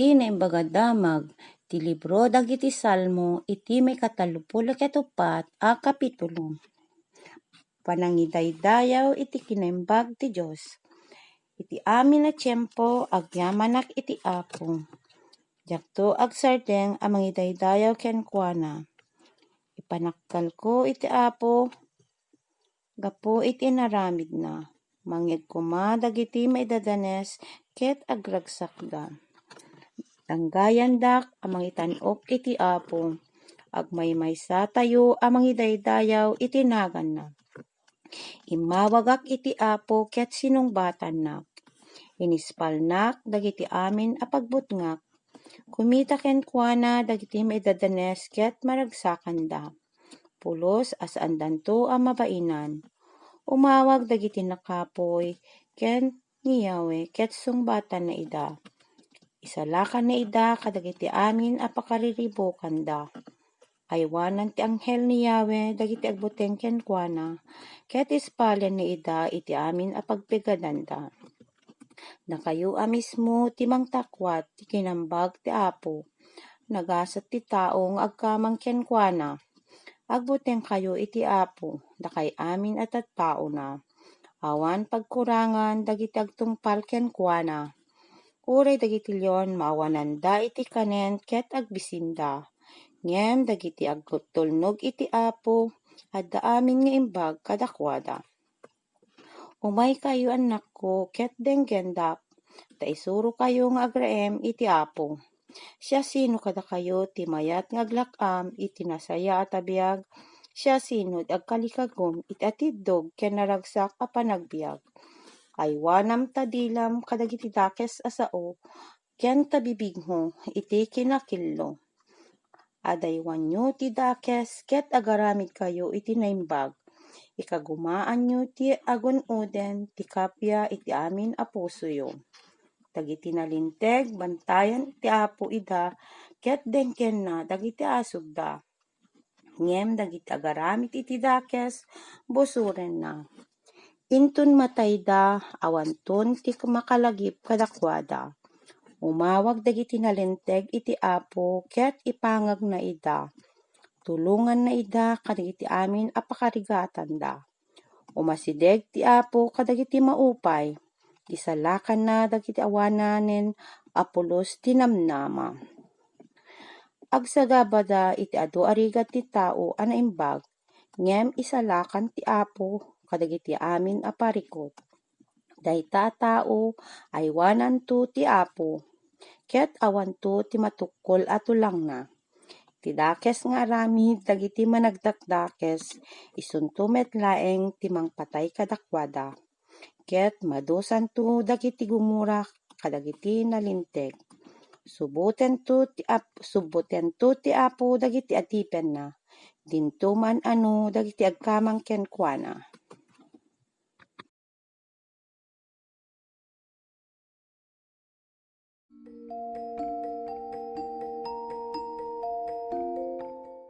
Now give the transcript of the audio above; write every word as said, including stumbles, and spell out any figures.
Ti Naimbag a Damag, ti libro dagiti Salmo, iti maikatalopulo ket uppat a kapitulo. Panangidaydayaw iti kinaimbag ti Dios. Iti amin a tiempo, agyamanak iti Apo. Diakto agsardeng a mangidaydayaw kenkuana. Ipanakkalko iti Apo gapu iti inaramidna. Mangngeg koma dagiti maidadanes ket agragsakda. Danggayandak a mangitan-ok iti Apo. Agmaymaysatayo a mangidaydayaw iti naganna. Immawagak iti Apo ket sinungbatannak. Inispalnak dagiti amin a pagbutngak. Kumita kenkuana dagiti maidadanes ket maragsakanda. Pulos a saandanto a mabainan. Umawag dagiti nakapuy ken ni Yahweh ket sungbatanna ida. Isalakanna ida kadagiti amin a pakariribukanda. Aywanan ti anghel ni Yahweh dagiti agbuteng kenkuana, ket ispalenna ida iti amin a pagpigadanda. Dakayo a mismo ti mangtakwat ti kinaimbag ti Apo. Nagasat ti tao nga agkamang kenkuana. Agbutengkayo iti Apo, dakay amin a tattaona. Awan pagkurangan dagiti agtungpal kenkuana. Uray dagiti leon maawananda iti kanen ket agbisinda. Ngem dagiti agtulnog iti Apo, adda amin nga imbag kadakuada. Umaykayo, annakko, ket denggendak, ta isurokayo nga agraem iti Apo. Siasino kadakayo ti mayat nga aglak-am iti nasayaat a biag? Siasino ti agkalikagum iti atiddog ken naragsak a panagbiag? Aywanam ta dilam kadagiti dakes a sao, ken ta bibigmo iti kinakillo. Adaywanyo ti dakes ket agaramidkayo iti naimbag. Ikagumaanyo ti agun-oden ti kappia iti amin a pusoyo. Dagiti nalinteg, bantayan ti Apo ida, ket denggenna dagiti asugda. Ngem dagiti agaramid iti dakes, busorenna. Inton matayda, awanton ti makalagip kadakuada. Umawag dagiti nalinteg iti Apo ket ipangagna ida. Tulonganna ida kadagiti amin a pakarigatanda. Umasideg ti Apo kadagiti maupay. Isalakanna dagiti awananen a pulos ti namnama. Agsagabada iti adu a rigat ti tao a naimbag, ngem isalakan ti Apo kadagiti amin a parikut. Dayta a tao, aywananto ti Apo, ket awanto ti matukkol a tulangna. Ti dakes nga aramid dagiti managdakdakes, isunto met laeng ti mangpatay kadakuada. Ket madusanto dagiti gumura kadagiti nalinteg. Subotento ti Ap-, subotento ti Apo dagiti adipenna. Dinto man-ano dagiti agkamang kenkuana.